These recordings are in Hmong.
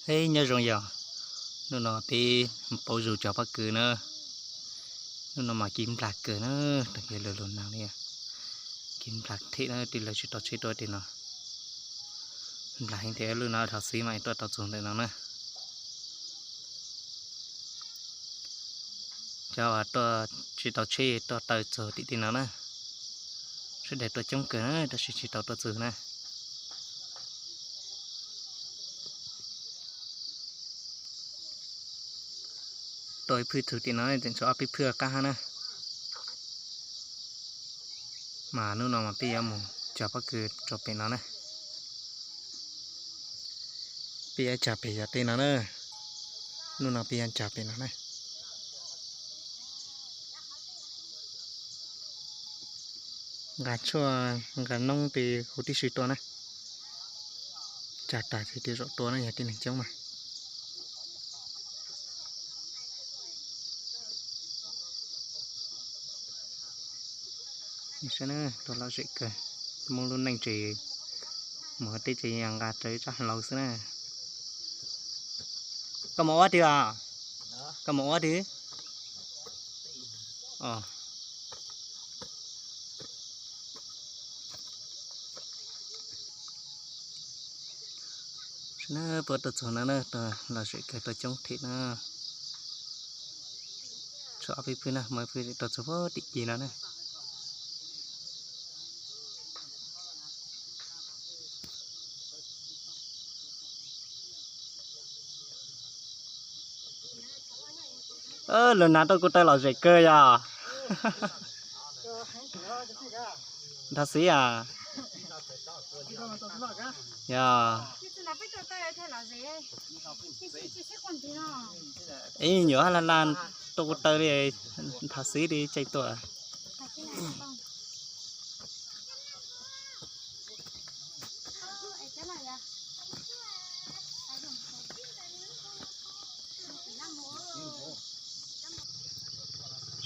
Hej, nyob zoo yog hnub no peb pauv zus cog pob kws na. Hnub no mas kiv nplag kawg na, rau kiag lawv lug nag li. Kiv nplag thiab na, tej lawv tsis tau tsheb tuaj tej no. Nplag heev thiab, lub no dhos xiv mas tuaj tau txug ntawm no na. Cov uas tuaj tsis tau tsheb tuaj taw txug tim tej no na. Sawv daws tuaj coob kawg na, tab sis tsis tau tuaj txug na. Tuaj ib phwj txug tim no tseem tshuav ob peb phwj qab hab na. Mas hnub no mas peb yuav mus cog pob kws rau pem no na. Peb yuav cog pem yog tej no na. Hnub no peb yuav cog pem no na. Nqa tshuaj nqa noob peb huv tib si tuaj na. Cog tag ces tej zaum tuaj na yog tej neeg coob mas. Saib na, tuaj lom zem kawg, Hmoob lub neej ces mus teb ces yog nqa rawv tsab hlau xwb na. Koj mus ua twg os? Koj mus ua twg? Os. Saib na, puab tuaj txug no na, tuaj lom zem kawg, tuaj coob thiab na. Tshuav ob peb phwj na, muaj ib phwj tuaj txug puag tim ci no na. Lawv hnav tuaj ko taw lom zem kawg yog. Dhos xiv as. Yog. Ib nyuam hab laj laj tuaj ko taw li, dhos xiv li caij tuaj.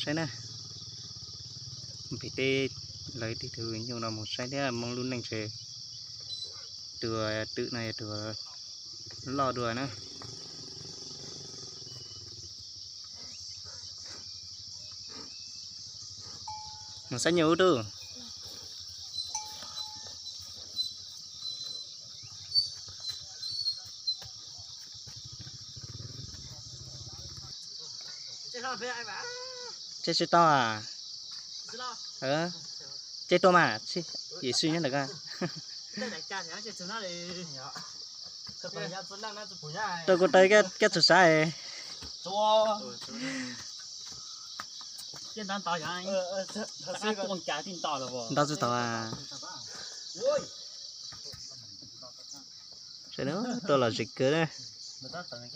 Saib na, pem teb lawv tej tug nyuj no mus saib thiab, Hmoob lub neej ces tus twm no yog tus loj dua na. Mus saib nyuj ub tub. Caij tsis tau a? Caij tuaj mas, yim sij nyob ntawm ko. Tuaj ko taw kab txug sav. Nto tsis tau a. Sawv daws tuaj lom zem kawg na,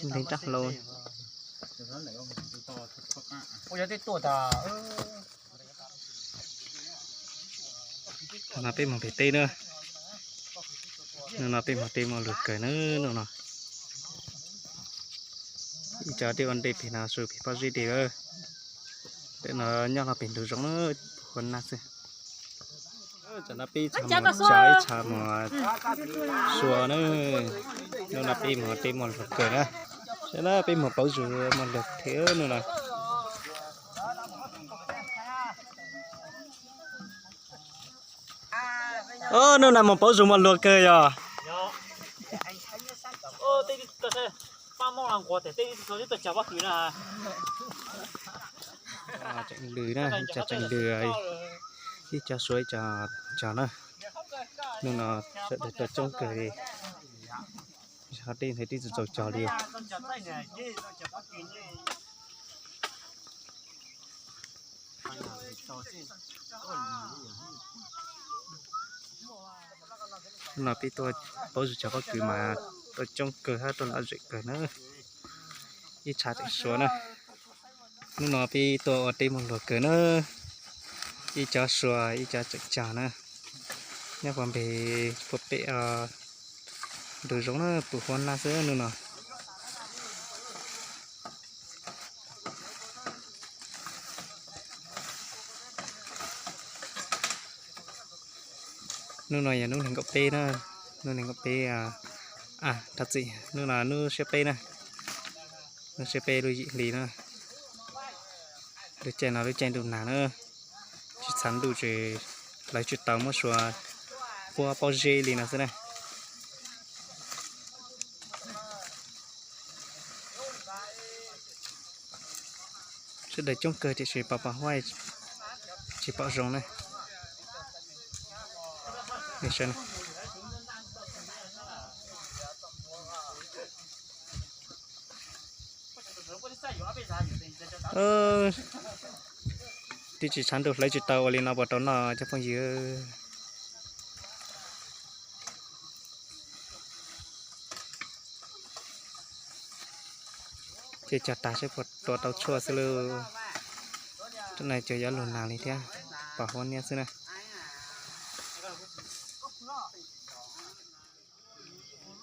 nteg rab hlau. No peb mus pem teb na. Hnub no peb mus teb muaj luag kawg na, hnub no. Ib co tej ua ntej pem no su pem pob zeb dej lawm. Ntawm no nyob hlo pem ntug zoov na, puv huab nag xwb. Tam no peb ib txha mus cog ib txha mus sua na. Hnub no peb mus teb muaj luag kawg na. Saib na, peb mus pauv zug muaj luag thiab hnub no. Hnub no mus pauv zug muaj luag kawg yog. Tseem lwm na, ib co tseem lwm, ib co sua ib co cog na. Hnub no sawv daws tuaj coob kawg li. Ho tej ntawd twb tsis txaus cog li. Hnub no peb tuaj pauv zug cog pob kws mas tuaj coob kawg hab tuaj lom zem kawg na. Ib txha tseem sua na. Hnub no peb tuaj ua teb muaj luag kawg na. Ib co sua ib co tseem cog na. Nyob puag npeg puag pem ntug zoov na, puv huab nag xwb hnub no. Hnub no yog hnub nees nkaum peb na, hnub nees nkaum peb, Thov txim, hnub no hnub siab peb na, hnub siab peb lub yim hli na. Lub caij no lub caij ntuj nag na, tsis txhav ntuj ces hlawv tsis tau, muab sua puab pob zeb li no xwb na. Sawv daws coob kawg tiam sis pos pos huab tsis pom zoo na. Twb tsis tshav ntuj hlawv tsis tau ua li no puas tau noj cov phooj ywg. Ces cog tag seb puas tua tau tshuaj xwb lauj. Cov no ces yuav lug nag li thiab, pos huab niab xwb na.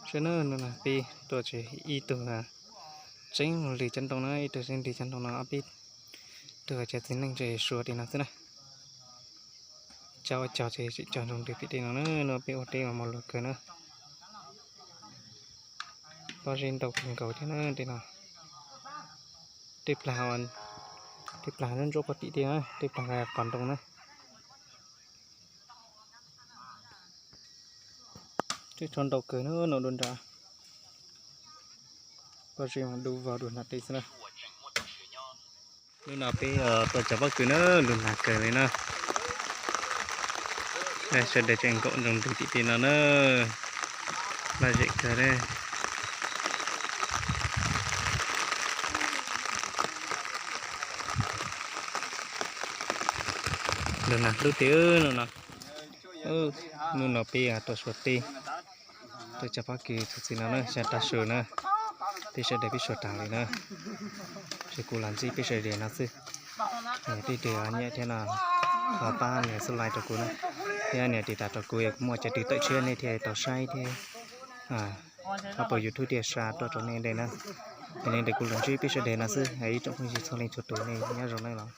Sawv daws, peb tuaj tsev ib tug tseeb lwg cov ntoo na, ib tug tseeb lwg cov ntoo no, ob peb tug cov txiv neej tseem sua li no xwb na. Cog ua cog ces tseem cog nroo ntws tim tej no na, no peb ua teb mas muaj luag kawg na. Pob zeb ntau kawg nkaus thiab na tej no. Tej plag, tej plag ntsuab ntsuab puag tim tej na, tej plag qos ntoo na. Tej tshuaj ntau kawg na no dua nrad. Pob zeb mas dub vog dua nrad tej xwb na. Hnub no peb tuaj cov pob kws na, lug nag kawg li na. Sawv daws tseem nkaum nroo ntws tim tej no na. Lom zem kawg li. Lug nag hlub tiag no no. Hnub no peb tuaj sua teb, tuaj cov pob kws txhua txiv no na, xyov tag su na, peb sawv daws peb sua raws li na. Ces kuv los ntsib peb sawv daws no xwb. Peb sawv daws nyiam thiab no, ho pab nias subscribe rau kuv na, thiab nias tiv tas rau kuv, kuv muaj cov twg tawm tshiab nej thiaj tau saib thiab. Ho pab YouTube thiaj xa tuaj rau nej de na. Ces li ntawd kuv los ntsib peb sawv daws no xwb, ib tsoom phooj ywg txhua leej txhua tus nej nyob zoo nej los.